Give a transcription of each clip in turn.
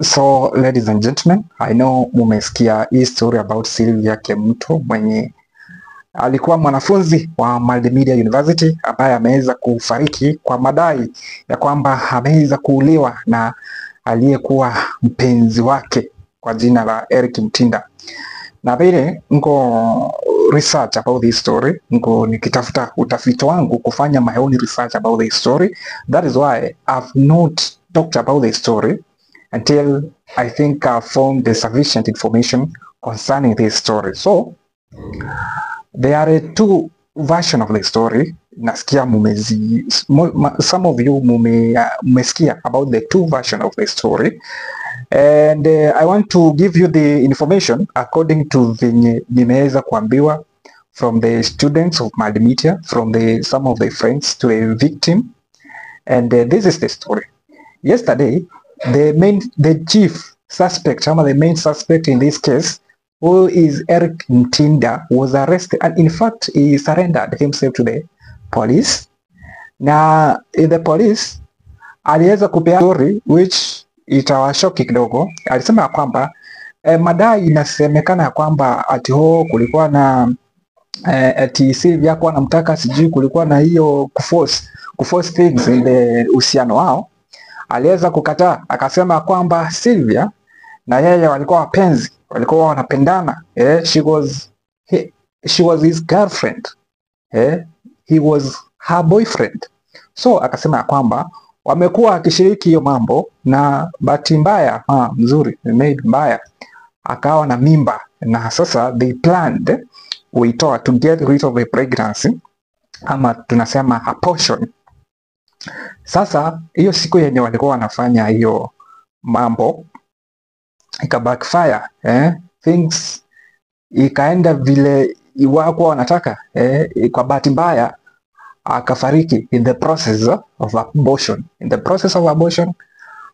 So ladies and gentlemen, I know mumesikia hii story about Sylvia Kemunto mwenye alikuwa mwanafunzi wa Multimedia University ambaye ameweza kufariki kwa madai ya kwamba ameweza kuuliwa na aliyekuwa mpenzi wake kwa jina la Eric Mtinda. Na vile nko research about this story, nko nikitafuta utafiti wangu kufanya my own research about this story. That is why I've not talked about this story until I think I've found the sufficient information concerning this story. So there are two version of the story. Nasikia mumezi, some of you mumesikia about the two version of the story, and I want to give you the information according to venye nimeweza kuambiwa from the students of Multimedia, from the some of the friends to the victim, and this is the story. Yesterday, the chief suspect, ama the main suspect in this case, who is Eric Mtinda, was arrested, and in fact he surrendered himself to the police. Na in the police aliweza kupea story which itawashoki kidogo. Alisema ya kwamba madai inasemekana ya kwamba ati ho kulikuwa na ati Sylvia hakuwa anamtaka, sijui kulikuwa na hiyo kuforce things in the uhusiano wao. Aliweza kukataa, akasema kwamba Sylvia na yeye walikuwa wapenzi, walikuwa wanapendana. She was his girlfriend, he was her boyfriend. So akasema ya kwamba wamekuwa akishiriki hiyo mambo, na bahati mbaya mzuri made mbaya, akawa na mimba, na sasa they planned kuitoa to get rid of a pregnancy, ama tunasema abortion. Sasa hiyo siku yenye walikuwa wanafanya hiyo mambo ika backfire, things ikaenda vile iwakuwa wanataka, kwa bahati mbaya akafariki in the process of abortion. In the process of abortion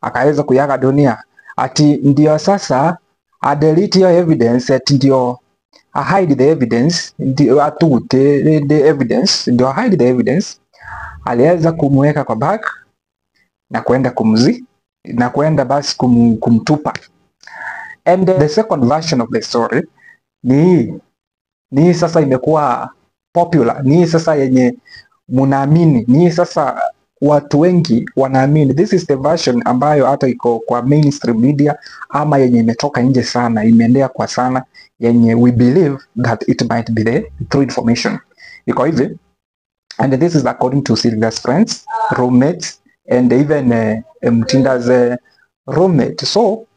akaweza kuiaga dunia. Ati ndio sasa adelete hiyo evidence, ati ndio a hide the evidence, ndio atute the evidence, ndio hide the evidence, aliweza kumweka kwa bag na kwenda kumzi na kwenda basi kumtupa. And the second version of the story ni hii, ni hii sasa imekuwa popular, ni hii sasa yenye munaamini, ni hii sasa watu wengi wanaamini. This is the version ambayo hata iko kwa mainstream media ama yenye imetoka nje sana, imeendea kwa sana, yenye we believe that it might be the true information. Iko hivi, and this is according to Sylvia's friends, roommates, and even Mtinda's roommate. So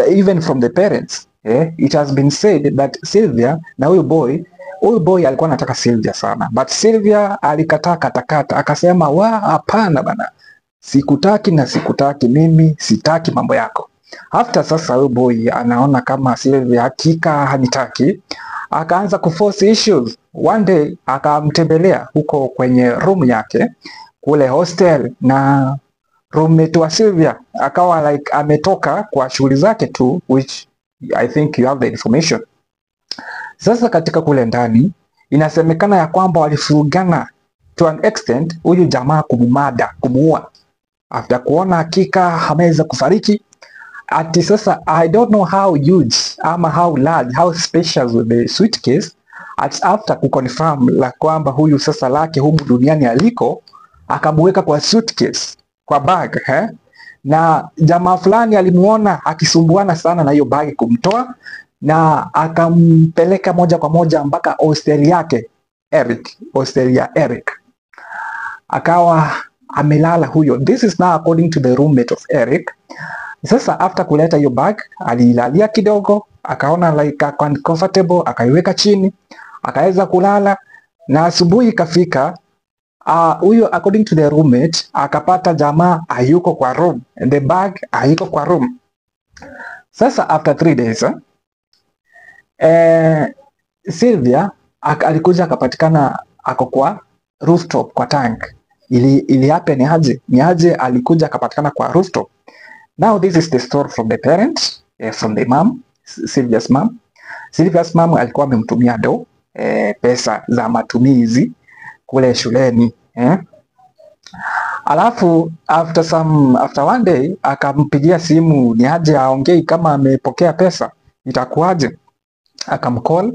even from the parents, it has been said that Sylvia na huyu boy alikuwa anataka Sylvia sana, but Sylvia alikataa katakata, akasema wa hapana bana, sikutaki na sikutaki, mimi sitaki mambo yako. After sasa huyu boy anaona kama Sylvia hakika hanitaki, akaanza kuforce issues. One day akamtembelea huko kwenye room yake kule hostel, na roommate wa Sylvia akawa like ametoka kwa shughuli zake tu, which I think you have the information. Sasa katika kule ndani inasemekana ya kwamba walifurugana to an extent, huyu jamaa kumumada, kumuua after kuona hakika ameweza kufariki. Ati sasa I don't know how huge ama how large, how spacious was the suitcase, at after kuconfirm la kwamba huyu sasa lake humu duniani aliko, akamuweka kwa suitcase, kwa bag, eh? Na jamaa fulani alimuona akisumbuana sana na hiyo bag kumtoa, na akampeleka moja kwa moja mpaka hostel yake Eric, hostel ya Eric, akawa amelala huyo. This is now according to the roommate of Eric. Sasa after kuleta hiyo bag alilalia kidogo, akaona like ako uncomfortable, akaiweka chini, akaweza kulala, na asubuhi ikafika, huyo according to the roommate akapata jamaa hayuko kwa room, and the bag haiko kwa room. Sasa after 3 days, Sylvia alikuja akapatikana ako kwa rooftop kwa tank. Ili happen aje? Ni aje alikuja akapatikana kwa rooftop? Now this is the story from the parents, from the mom, Sylvia's mom. Sylvia's mom alikuwa amemtumia do pesa za matumizi kule shuleni. Alafu after one day akampigia simu, ni aje aongei kama amepokea pesa, itakuwaje? Akamcall,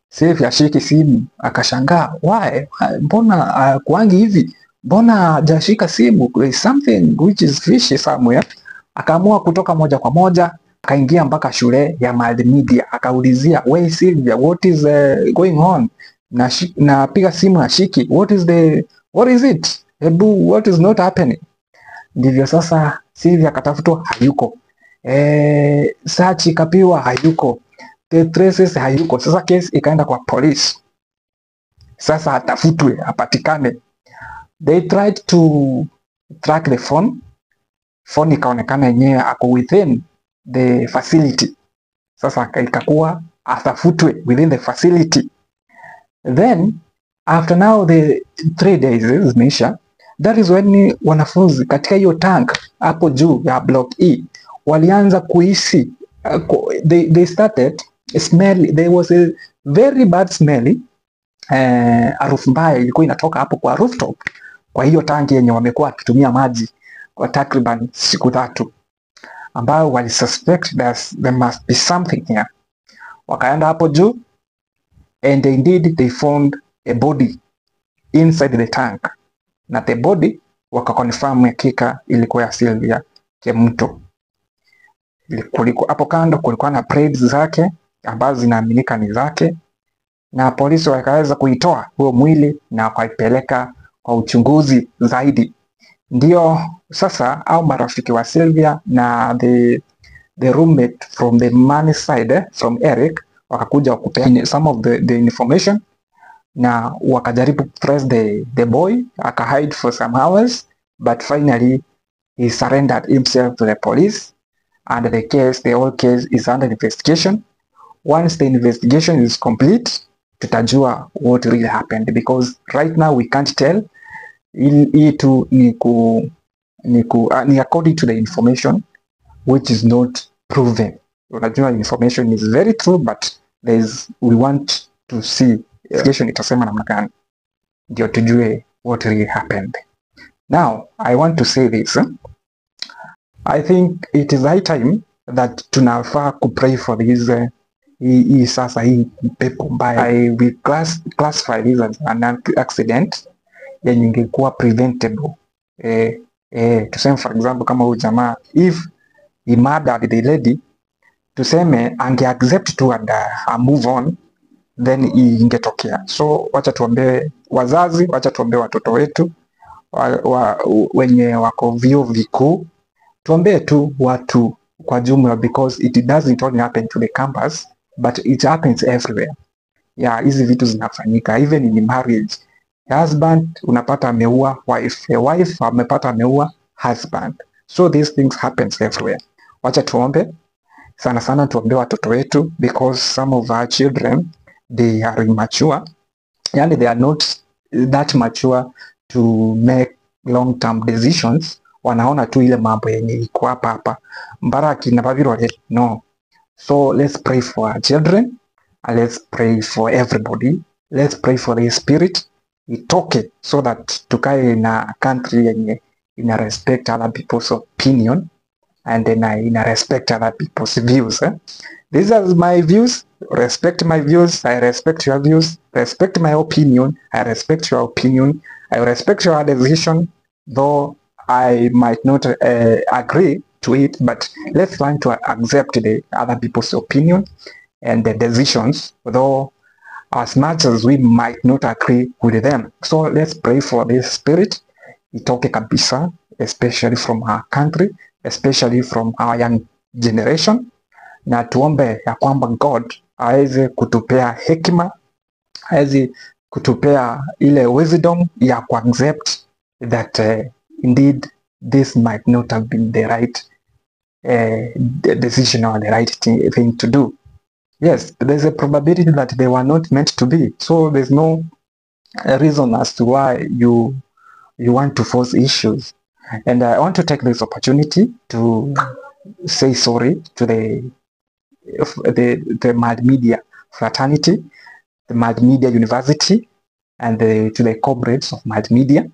Sylvia hashiki simu, akashangaa why, mbona kuangi hivi, mbona hajashika simu? There is something which is fishy somewhere. Akaamua kutoka moja kwa moja akaingia mpaka shule ya Multimedia, akaulizia, we Sylvia, what is going on? Napiga simu hashiki, what is it? Hebu, what is not happening? Ndivyo sasa Sylvia akatafutwa, hayuko. Search ikapiwa, hayuko. The traces hayuko. Sasa case ikaenda kwa police. Sasa atafutwe, apatikane. They tried to track the phone. Phone ikaonekana yenyewe ako within the facility. Sasa ikakuwa atafutwe within the facility. Then after now the 3 days zimeisha, that is when wanafunzi katika hiyo tank hapo juu ya block E walianza kuhisi they started smell, there was a very bad smell, harufu mbaya ilikuwa inatoka hapo kwa rooftop kwa hiyo tanki yenye wamekuwa wakitumia maji kwa takriban siku 3, ambayo wali suspect there must be something here. Wakaenda hapo juu and indeed they found a body inside the tank, na the body wakaconfirm hakika ilikuwa ya Sylvia Kemunto. Kulikuwa hapo kando kulikuwa na braids zake ambazo zinaaminika ni zake, na polisi wakaweza kuitoa huo mwili na wakaipeleka kwa uchunguzi zaidi. Ndio sasa au marafiki wa Sylvia na the roommate from the money side, from Eric, wakakuja wakupea some of the information na wakajaribu trace the boy, akahide for some hours, but finally he surrendered himself to the police and the whole case is under investigation. Once the investigation is complete, tutajua what really happened, because right now we can't tell. Hii tu ni according to the information which is not proven. Unajua information is very true, but we want to see investigation itasema namna gani ndio tujue what really happened. Now I want to say this, eh? I think it is high time that tunafaa kupray for this, hii sasa hii pepo mbaya. I will classify this as an accident yenye ingekuwa preventable. Tuseme for example kama huyu jamaa, if he murdered the lady, tuseme ange accept tu and move on, then ingetokea. So wacha tuombee wazazi, wacha tuombee watoto wetu wenye wako vyuo vikuu, tuombee tu watu kwa jumla, because it doesn't only happen to the campus but it happens everywhere. Yeah, hizi vitu zinafanyika even in marriage. Husband unapata ameua wife, a wife amepata ameua husband. So these things happens everywhere. Wacha tuombe sana sana, tuombe watoto wetu, because some of our children, they are immature, yani they are not that mature to make long term decisions. Wanaona tu ile mambo yenye iko hapa hapa mbaraki na bavirole no. So let's pray for our children and let's pray for everybody. Let's pray for the spirit itoke so that tukae na country yenye ina respect other people's opinion and then ina respect other people's views, eh? These are my views. Respect my views, I respect your views. Respect my opinion, I respect your opinion. I respect your decision, though I might not agree to it, but let's learn to accept the other people's opinion and the decisions, though as much as we might not agree with them. So let's pray for this spirit itoke kabisa, especially from our country, especially from our young generation, na tuombe ya kwamba God aweze kutupea hekima, aweze kutupea ile wisdom ya kuaccept that indeed this might not have been the right decision or the right thing to do. Yes, there's a probability that they were not meant to be. So there's no reason as to why you want to force issues. And I want to take this opportunity to say sorry to the Multimedia fraternity, the Multimedia University, and to the comrades of Multimedia.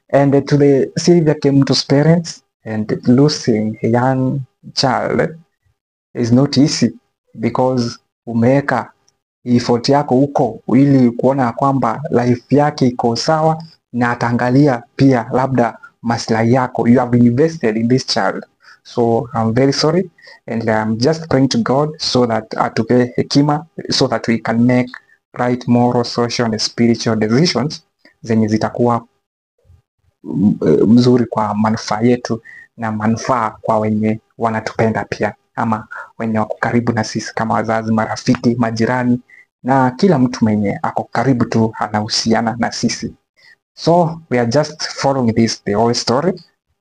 And to the Sylvia Kemunto's parents, and losing a young child is not easy because umeweka effort yako huko ili kuona kwamba life yake iko sawa na ataangalia pia labda maslahi yako. You have invested in this child. So I'm very sorry and I'm just praying to God so that atupe hekima so that we can make right moral, social and spiritual decisions zenye zitakuwa mzuri kwa manufaa yetu na manufaa kwa wenye wanatupenda pia, ama wenye wako karibu na sisi kama wazazi, marafiki, majirani na kila mtu mwenye ako karibu tu anahusiana na sisi. So we are just following this the whole story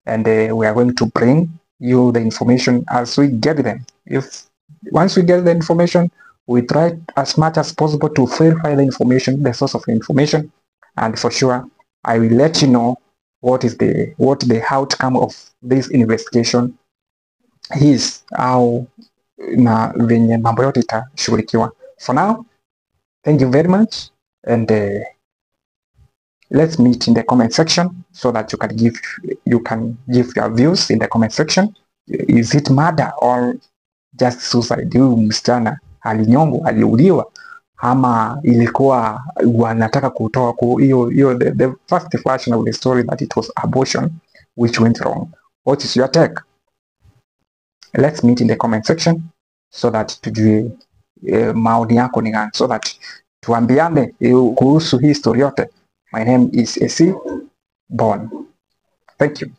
and we are going to bring you the information as we get them. If once we get the information, we try as much as possible to verify the information, the source of information, and for sure I will let you know what the outcome of this investigation is au na venye mambo yote itashughulikiwa. For now, thank you very much and let's meet in the comment section so that you can give your views in the comment section. Is it murder or just suicide? Huyu msichana alinyongwa, aliuliwa ama ilikuwa wanataka kutoa hiyo hiyo the first version of the story that it was abortion which went wrong. What is your take? Let's meet in the comment section so that tujue maoni yako ni gani, so that tuambiane kuhusu hii story yote. My name is AC Bon. Thank you.